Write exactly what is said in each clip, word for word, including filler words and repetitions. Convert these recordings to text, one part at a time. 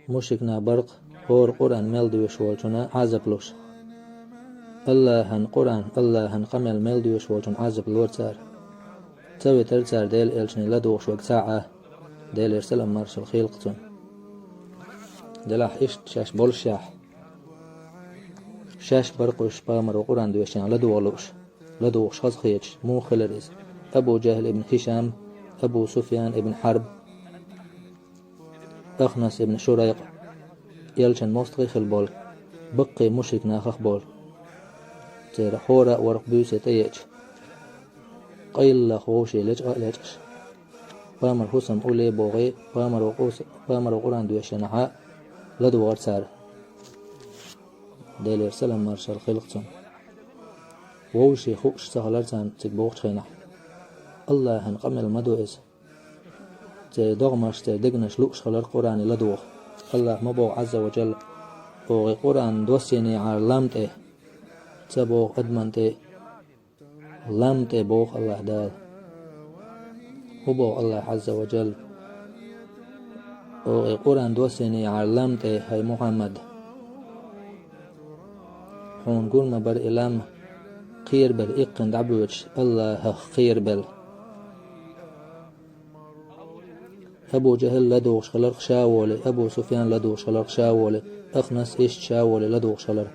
Мушрикна баркъ хӀора Къуръан мел доьшуш волчунна Ӏазап луш. Аллахьан Къуръан, Аллахьан къамел мел доьшуш волчунна Ӏазап лора цара. Ца витар цара Делан элчане ладугӀуш верг цхьа а, Делера салам маршалла хилла цунна. Делахь иштта шаьш боллушехь, шаьш баркъ уьш пайхамаро Къуръан доьшучарна ладогӀа лууш, ладугӀуш хазахеташ, муха хилира иза? Абу Жахьл ибн Хишам, Абу Суфьян ибн Хьарб, Ахнас ибн Шурайкъ, элчанан мостагӀий хилла болу, баккхий мушрик нахах болу. Церан хӀора а ворхӀ буьйса тӀееача, къайлаха вовшийн лечкъа а лечкъаш, пайхамар хӀусам улле а богӀий, пайхамаро къуса-, пайхамаро Къуръан доьшучу хенахь ладогӀара цара. Делера салам маршалла хилла цунна. Вовшийн хууш ца хилира царна цига богӀучу хенахь. Аллахьан къамел ма ду иза. Церан догӀмаш, церан дегнаш лууш хилира Къуръане ладогӀа. Аллахь ма боху Ӏазза ва Джалла: «Оха и Къуръан доссийнехьара лам тӀе, ца боху адаман тӀе, лам тӀе», боху Аллахь Дала. ХӀун боху Аллахь Ӏазза ва Джалла: «Оха и Къуръан доссийнехьара лам тӀе, хӀай Мухьаммад, хьуна гур ма бара и лам, кхерабелла иккхина дӀабоьдуш, Аллахьах кхерабелла». Абу Жахьл ладугӀуш хилира ша а волий, Абу Суфьян ладугӀуш хилира ша а волий, Ахнас иштта ша а волий ладугӀуш хилира.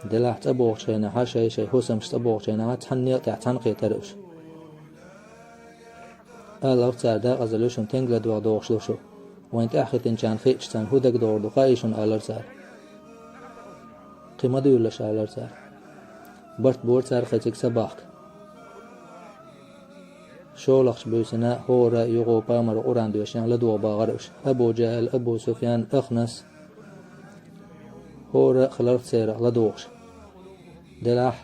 Делахь цӀа богӀучу хенахь, шай-шай хӀусамаш цӀа богӀучу хенахь, цхьана некъа тӀехь цхьаьна кхетара уьш. Аларх цара: «Декъаза луьйш шуна, тенга ладогӀа догӀуш ду шу. Вайн тӀаьхьахӀиттинчарна хиъча, царна хӀун дагадогӀур ду, хаий шуна», алара цара. «Кхин ма дуьйлалаш», алара цара. Барт бора цара кхин цига ца бахка. ШолгӀачу буьйсанна хӀора а юха пайхамаро Къуръан доьшучу хенахь ладогӀа бахара уьш: Абу Жахьл, Абу Суфьян, Ахнас. ХӀора а хиларх церах ладугӀуш. Делахь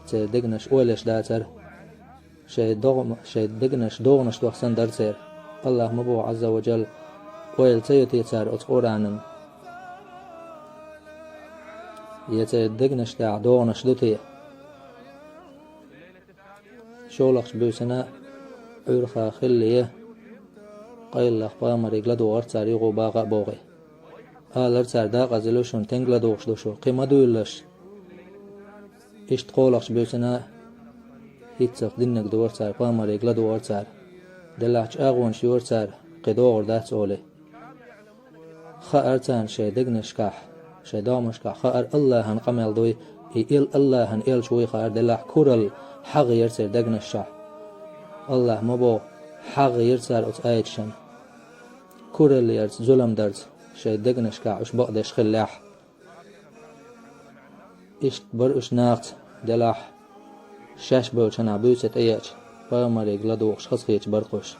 церан дегнаш ойла еш дацара. Шайн догӀма-, шайн дегнаш догӀанаш дох санна дара церан. Аллахь ма боху Ӏазза ва Джалла: «Ойла ца йо те цара оцу Къуръанан? Я церан дегнаш тӀехь догӀанаш ду те?» ШолгӀачу буьйсанна Ӏуьйрха хилла, къайлаха пайхамариг ладугӀара цара юха баха а богӀий. Алара цара: «Декъаза луьйш шуна, тенга ладугӀуш ду шу, кхин ма дуьйлалаш». Иштта кхоалгӀачу буьйсанна хӀинццалц диннарг дора цара, пайхамариг ладугӀара цара. Делахь чӀагӀонаш йора цара, кхин догӀур дац олий. Хаьара царна шайн дегнашкахь, шайн догӀмашкахь, хаьара Аллахьан къамел дуй, и эл-, Аллахьан элча вуй хаьара, делахь куралла хьагӀ яра церан дегнаш чохь. Аллахь ма боху, хьагӀ яра цара оцу аяташна. Куралла ярца, зулам дарца шайн дегнашкахь уьш бакъдеш хиллехь. Иштта бара уьш нахаца, делахь шаьш бевллачу хенахь буьйса тӀееача, пайхамариг ладугӀуш хазахеташ бара-кх уьш.